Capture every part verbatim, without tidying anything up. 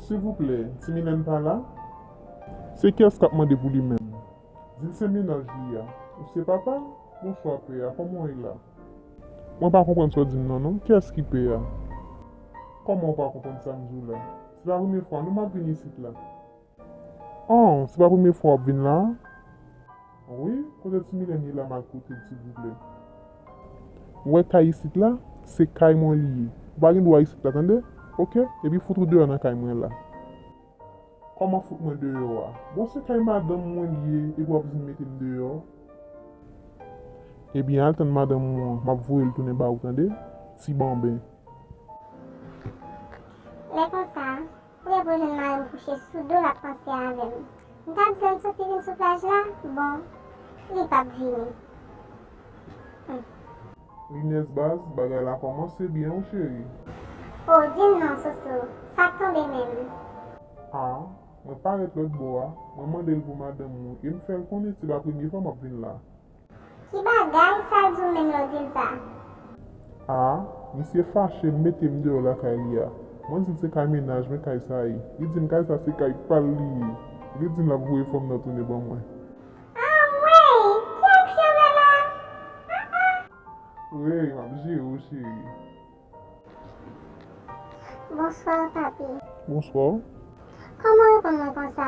Silvouplè, Ti Milèn pa la? Se kiyès k ap mande pou li menm? Di l se mennaj li a. Ou se papa? Bonswa, pè a. Kòman w ye la? Mwen pa konprann sa w di m nan, non. Kiyès ki pè a? Kòman w pa konprann sa m di w la? Se pa premye fwa, non, m ap vin isit la. Oh, se pa premye fwa w ap vin la? Wi, kote Ti Milèn ye la m al kote l, silvouplè? Ou wè kay isit la? Se kay mwen li ye. Ou pa gen dwa isit la, tande? Oke? Epi fout ou deyò nan kay mwen la. Kòman fout mwen deyò a? Bon, se kay madanm mwen li ye, epi w ap vin mete m deyò? Ebyen, al tann madanm ou an, m ap voye l tounen ba ou, tande? Ti banben. Lè konsa, ou lè pou jwenn mari m kouche sou do l ap panse avè m. M ta di l m soti vin sou plaj la, bon, li p ap vini. Hmm. Linès baz, bagay la kòmanse byen wi cheri. O, di m non, Soso, sa k tonbe menm? A, mwen parèt lòt bò a, mwen mande l pou madanm ou, e m fè l konnen se pa premye fwa m ap vin la. Ki bagay sa di w menm lè w di l sa? A, misye fache, l mete m deyò lakay li a. Mwen di l se kay mennaj mwen kay sa ye. Li di m kay sa se kay pa l li ye. Li di l l ap voye fanm nan tounen ban mwen. Anmwey! Ki aksyon w fè la? Ah, ah! Wey, m ap jere w, cheri. Bonswa, papi. Bonswa. Kòman w reponn mwen konsa?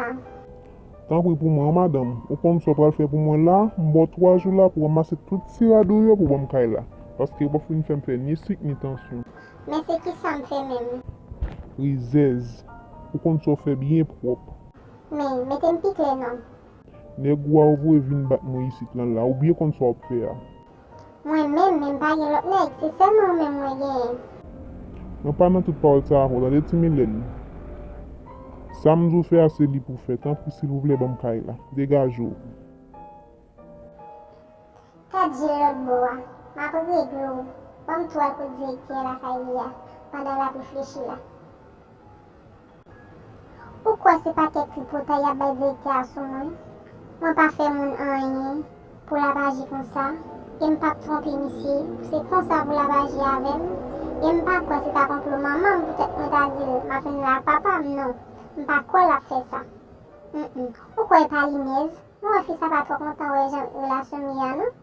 Tanpri pou mwen, madanm. Ou konn sa w pral fè pou mwen la? M ba w twa jou la pou w ranmase tout ti rad ou yo pou w ban m kay la. Paske w p ap fin fè m fè ni sik ni tansyon. Men se kisa m fè menm? Rizèz. Ou konn sa w fè byen pwòp. Men, mete m pi klè non. Nèg ou a ou voye vin bat mwen isit lan la, ou byen konn sa w ap fè a. Mwen menm, men m pa gen lòt nèg, se sèlman ou menm mwen genyen. Mwen pa nan tout pawòl sa avè w, tande Ti Milèn. Sa m di w fè a, se li pou w fè. Tanpri, silvouplè, ban m kay la. Degaje w. Gad je l lòt bò a. M ap regle w. Ban m tou al kot direktè a lakay li a, pandan l ap reflechi la. Ou kwè se pa kèk tripotay y ap bay direktè a sou mwen? Mwen pa fè moun anyen pou l ap aji konsa, e m p ap twonpe misye, se konsa pou l ap aji avè m, e m pa kwè se ta konplo manman m poutèt mwen ta di l m ap vin la ak papa m, non, m pa kwè l ap fè sa. Mm, mm. Ou kwè e pa Linèz? Mwen wè fi sa pa twò kontan wè jan relasyon m ye a non.